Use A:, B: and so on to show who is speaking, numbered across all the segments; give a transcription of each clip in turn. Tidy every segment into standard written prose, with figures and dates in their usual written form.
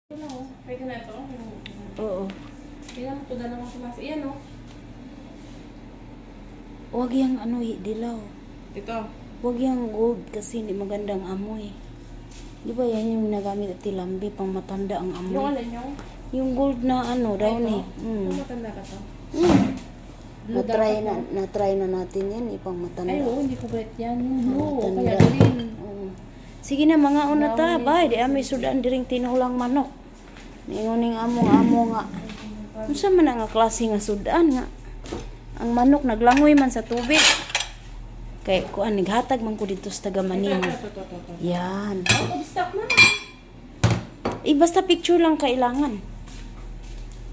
A: Ito lang, oh. Pwede na ito.
B: Oo.
A: Tingnan mo ito, dalawang klase. Iyan, oh.
B: Huwag yung ano, dilaw.
A: Ito.
B: Huwag yung gold kasi hindi magandang amoy. Di ba yan yung nagamit at tilambi pang matanda ang
A: Yung
B: amoy?
A: alin yung?
B: Yung gold na ano, downy.
A: Ito?
B: Mm.
A: Matanda pa to. Blue
B: Na-try
A: dapat,
B: na,
A: no?
B: na-try na natin yan, ipang matanda.
A: Ay, oo, hindi ko bet yan. Yung blue. O
B: Matanda.
A: kaya green.
B: Oo. Sige na, mga una ta,
A: Downy.
B: bay, di ami sudan diring tinulang manok. Ninguning among amo nga. Unsa man ang nga klase nga sudan nga? Ang manok naglangoy man sa tubig. Kay kuan nighatag man ko dito sa taga Manila.
A: Ito, ito, ito, ito.
B: Yan.
A: Out of stock na.
B: Eh, basta picture lang kailangan.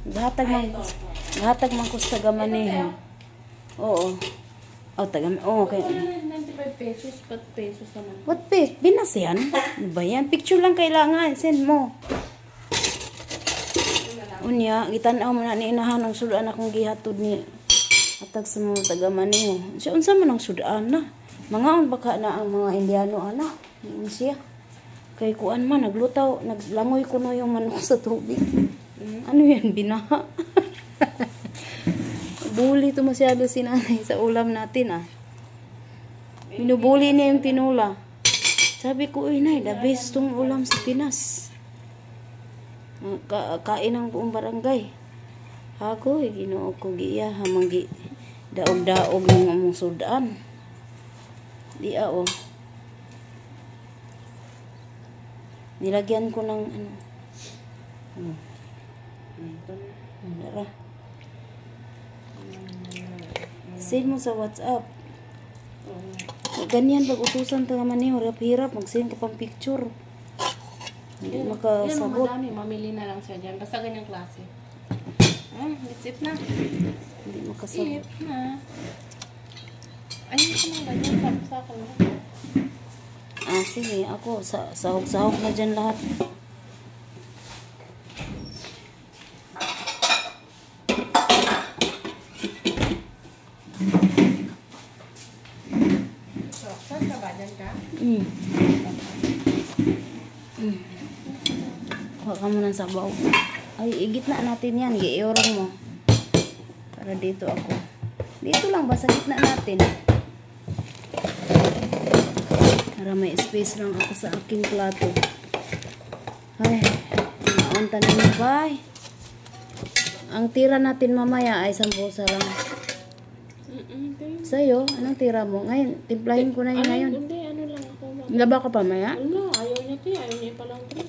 B: Naghatag man,
A: Ay, ito, ito.
B: naghatag man ko sa taga Manila. Oo. Oh, taga, oh, okay.
A: 195 pesos, but pesos naman.
B: What page? Pinas yan? Ano ba yan? Picture lang kailangan. Send mo. Unya, gitan-aw mo na ni inahan ang sudan akong gihatod ni atag sa mga taga Maniho. Siya unsa man ang sudan na? Mga baka na ang mga Indiano ana. Niingon siya. Kay kuan man naglutaw, naglangoy kuno yung manok sa tubig. Ano yan binaha? Bully to masyado si nanay sa ulam natin ah. Binubuli niya yung tinula. Sabi ko, uy, nay, the best tong ulam sa Pinas. Kain ang buong barangay. Hagoy, ginoo ko giya, hamang gi daog-daog ng among sudan. Di ah, oh. Nilagyan ko ng ano. Ano,
A: Ito na.
B: ano ra. Send mo sa WhatsApp.
A: Oo.
B: Ganyan, pag utusan ta naman niyo, hirap-hirap, mag-send ka pang picture. Hindi
A: Yan,
B: makasabot.
A: madami. Mamili na lang siya dyan. Basta ganyang klase. Ah, that's it na.
B: Hindi makasabot.
A: It na. Ay, hindi ko mga ganyan. Sabi sa akin.
B: Ah, sige. Ako, sa sahog-sahog na dyan lahat.
A: So, saan ka ba? Dyan ka?
B: Mm. Mm. Kuha ka muna ng sabaw. Ay, igitna natin yan. Giiurong mo. Para dito ako. Dito lang ba? Sa gitna natin. Para may space lang ako sa aking plato. Ay, naunta ninyo, bye. Ang tira natin mamaya ay sambusa lang. Sa'yo, anong tira mo? Ngayon, timplahin ko na yun
A: Ano,
B: ngayon.
A: Hindi, ano lang ako.
B: Laba ka pa maya?
A: Ano, ayaw niya te. Ayaw niya ipalaundry.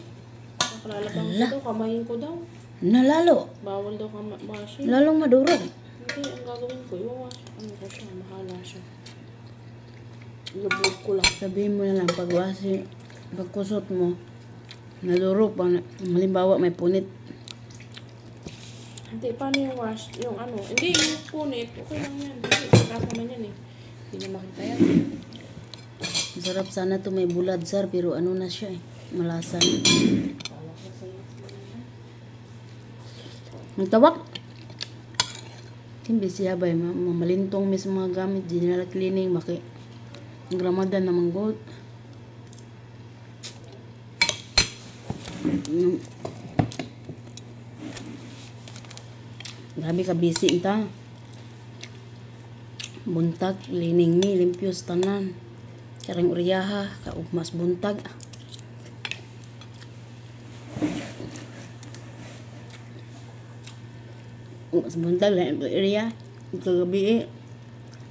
A: Nakalalabang ko daw. Kamayin ko daw.
B: Nalalo.
A: Bawal daw washing.
B: Lalong madurog.
A: Hindi, ang gagawin ko, iwawash. Ano ko siya, mahala siya. Lubog ko lang.
B: Sabihin mo na lang, pag wasi, pagkusot mo, nadurog pa. Halimbawa, may punit.
A: Hindi, paano yung wash? Yung ano? Hindi, yung punit. Okay lang yan. Hindi, pagkas naman yan eh. Hindi niya makita yan.
B: Masarap sana to may bulad, sir, pero ano na siya eh. Malasa na.
A: Kala ko sa'yo.
B: Ang tawak. Hindi siya ba, malintong mis mga gamit, general cleaning, baki. Ang Ramadan naman gold. Grabe ka busy ta. Buntag, cleaning mi, limpios tanan. Karang uriyaha, kaugmas buntag. Ugmas buntag, lain po area. Kagabi eh.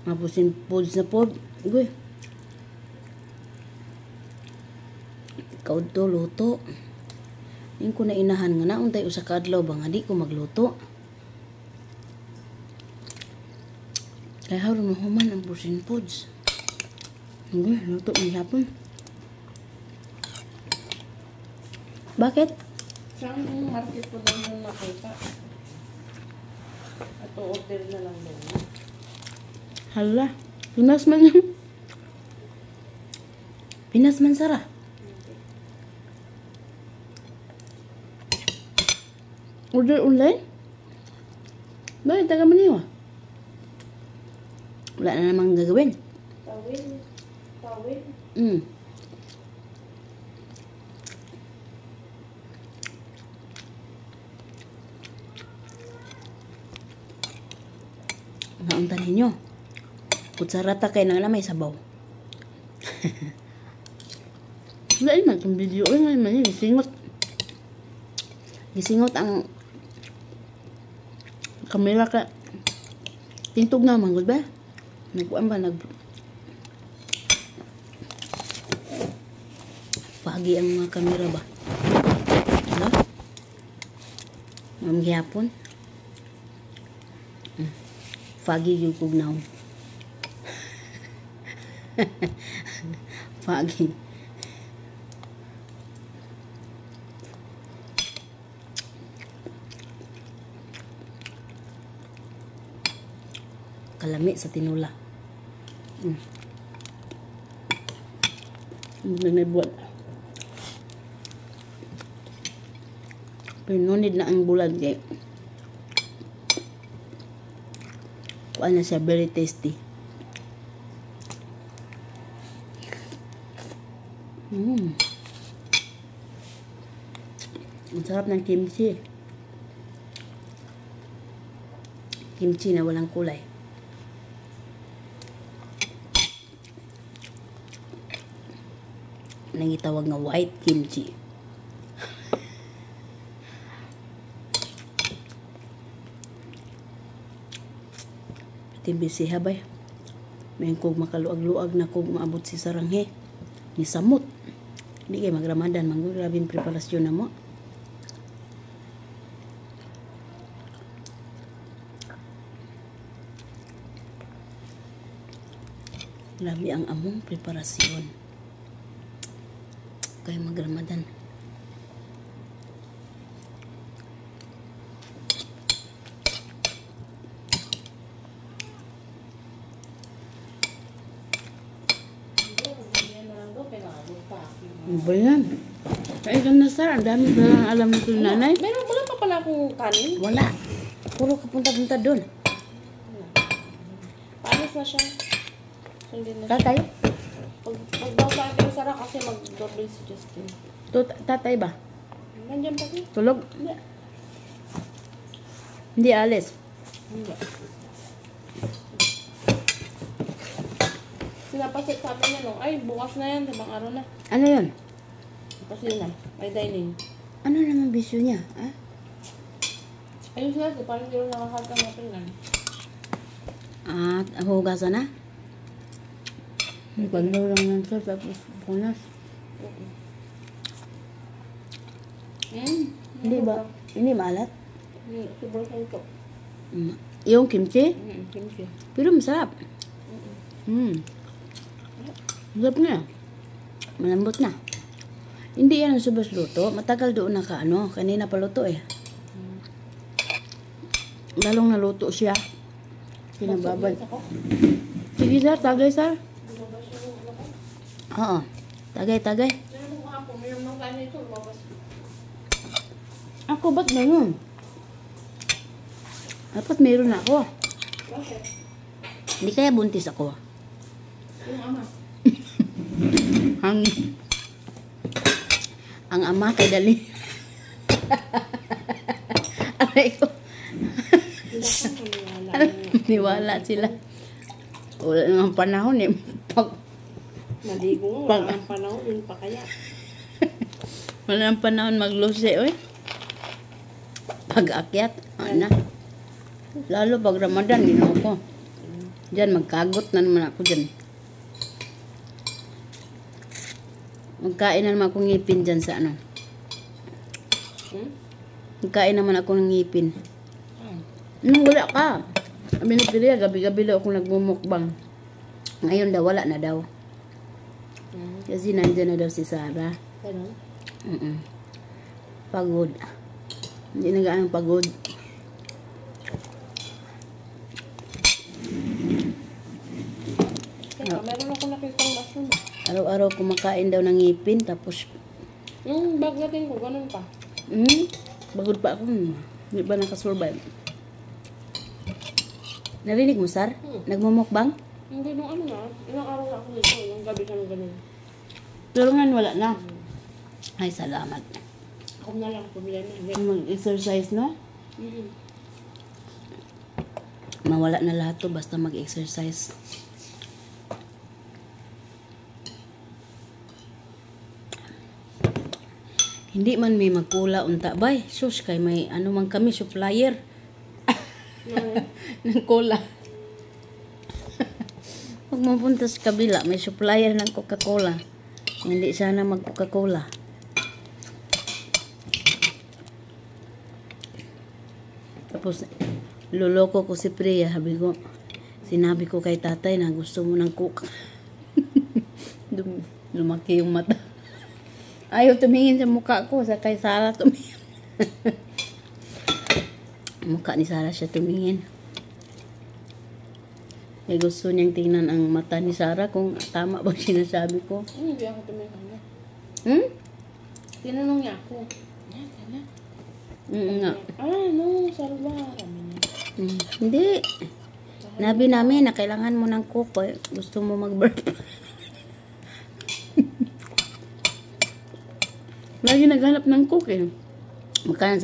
B: Mapusin foods na pod. Uy. Ikaw to, luto. Yung ko na inahan nga na, untay usa ka adlaw ba nga di ko magluto. Kaya haron mahuman ang pusin foods. Uy, luto ni hapon. Bakit?
A: Saan yung market ko daw yung nakita? At order na lang daw.
B: Hala, Pinas man yung... Pinas man, Sara. Order online? Bakit taga Maniwa? Wala na namang gagawin.
A: Tawin. Tawin.
B: Mm. Naunta ninyo. Kutsarata kay nang may sabaw. Wala man itong video. Uy, ngayon man yun. Gisingot. Gisingot ang kamera ka. Tintog na man gud ba? Nagkuan ba nag Pagi ang mga kamera ba? Hala? Ma'am gihapon. Foggy yung kugnaw. Foggy. Kalami sa tinula. Buwan. Pero no need na ang bulan kay kuan na siya, very tasty. Ang sarap ng kimchi. Kimchi na walang kulay. Nang itawag nga white kimchi. Pati busy habay. May kog makaluag-luag na kog maabot si Saranghe. Ni samot. Hindi kay magramadan, man grabe preparasyon na mo. Grabe ang among preparasyon. Kay magramadan. Ano ba yan? Kain ka na, sir. Ang dami pa lang alam nito nanay.
A: Meron, wala pa pala akong kanin.
B: Wala. Puro ka punta-punta doon.
A: Paalis na siya. Sundin na siya.
B: Tatay?
A: Pag sa akin Sarah kasi mag-doorbell si Justin.
B: Tatay ba?
A: Nandiyan pa siya.
B: Tulog?
A: Hindi.
B: Hindi alis.
A: Hindi. Sinapasit sabi niya no, ay bukas na yan, ibang araw na.
B: Ano yun?
A: Pasina, ay dining.
B: Ano naman bisyo niya? Ah?
A: Ayun sila, parang hindi rin nakakata ng pinggan.
B: Ah, hugasan na? Bandaw lang yan sir, tapos punas. Hindi ba? Hindi maalat?
A: Hindi, sobrang santo.
B: Yung kimchi?
A: Kimchi.
B: Pero masarap. Masarap nga. Malambot na. Hindi yan ang subas luto. Matagal doon naka ano. Kanina pa luto eh. Lalong naluto siya. Pinababad. Sige sir, tagay sir. Oo. Tagay, tagay. Ako, ba't ganun? Dapat meron na ako.
A: Bakit?
B: Hindi kaya buntis ako.
A: Yung ama.
B: Ang ama kay dali. Aray ko.
A: Hindi ako maniwala.
B: Niwala sila. Wala nang panahon eh. Pag,
A: Naligo nga, wala ang panahon, yun pa kaya.
B: Wala nang panahon maglusi oy. Pag-akyat, ana. Lalo pag Ramadan, ginoo ko. Diyan, magkagot na naman ako dyan. Magkain na naman akong ngipin dyan sa ano.
A: Hmm?
B: Magkain naman ako ng ngipin. Nung wala ka. Sabi ni Pilia, gabi-gabi daw akong nagmumukbang. Ngayon daw, wala na daw. Kasi nandyan na daw si Sarah.
A: Ganun?
B: Mm. Pagod. Hindi na gaano pagod.
A: Teka, meron ako nakitang mushroom.
B: Araw-araw kumakain daw ng ngipin, tapos
A: Yung baglating ko, ganun pa.
B: Pagod pa ako. Hindi pa nakasurvive. Narinig mo, Sar?
A: Hmm.
B: Nagmumukbang?
A: Hindi, nung ano na, ilang araw na ako dito, yung gabi kami ganun.
B: Pero nga wala na. Ay, salamat.
A: Ako na lang, problema.
B: Mag-exercise, no?
A: Mm-hmm.
B: Mawala na lahat to basta mag-exercise. Hindi man may magkula unta bay. Sus, kay may ano man kami, supplier ng cola. Pag mapunta sa kabila, may supplier ng Coca-Cola. Hindi sana mag Coca-Cola. Tapos, loloko ko si Priya. Sabi ko, sinabi ko kay tatay na gusto mo ng Coke. Lumaki yung mata. Ayaw tumingin sa mukha ko. Sa kay Sarah tumingin. Mukha ni Sarah siya tumingin. May gusto niyang tingnan ang mata ni Sarah kung tama ba sinasabi ko.
A: Hindi ako tumingin kanya.
B: Hmm?
A: Tinanong niya ako. Yan, yan.
B: Nga.
A: Ah, no, sarwa. Sabi niya.
B: Hindi. Nabi namin na kailangan mo ng coke eh. Gusto mo mag-burp. Lagi naghanap ng coke eh. Magkano